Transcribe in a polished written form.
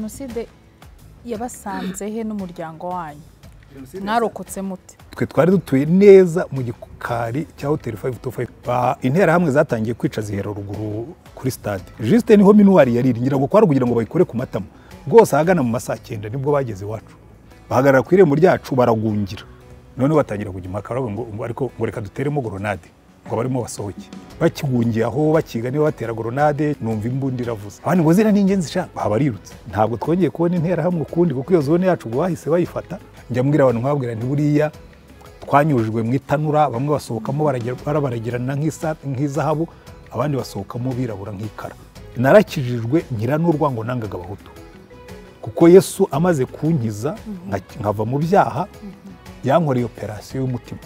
Jenoside yabasanze he n'umuryango wanyu? Mwarokotse mute? Twe twari dutuye neza mu gikari cya Hotel 525. Interahamwe zatangiye kwica zihera ruguru kuri stade. Juste niho minuwari yari ngira ngo kwari kugira ngo bayikore ku matama. Rwose ahagana mu masaha 9 nibwo bageze iwacu. Bahagarara ku irembo ryacu baragungira. None batangira kujya impaka ngo ariko ngo reka duteremo grenade ngo barimo basohoke. Bakigungiye aho bakiga niba batera grenade numva imbundi iravuze. Abandi ngo zira n'ingenzi sha babarirutse. Ntabwo twongeye kubona interahamwe ukundi kuko iyo zone yacu bahise bayifata. Njya mbwira abantu nkababwira nti buriya twanyujijwe mu itanura, bamwe basohokamo barabaragirana nk'izahabu, abandi basohokamo birabura nk'ikara. Narakijijwe nkira n'urwango nangaga abahutu. Kuko Yesu amaze kunkiza nkava mu byaha yankoreye operation y'umutima.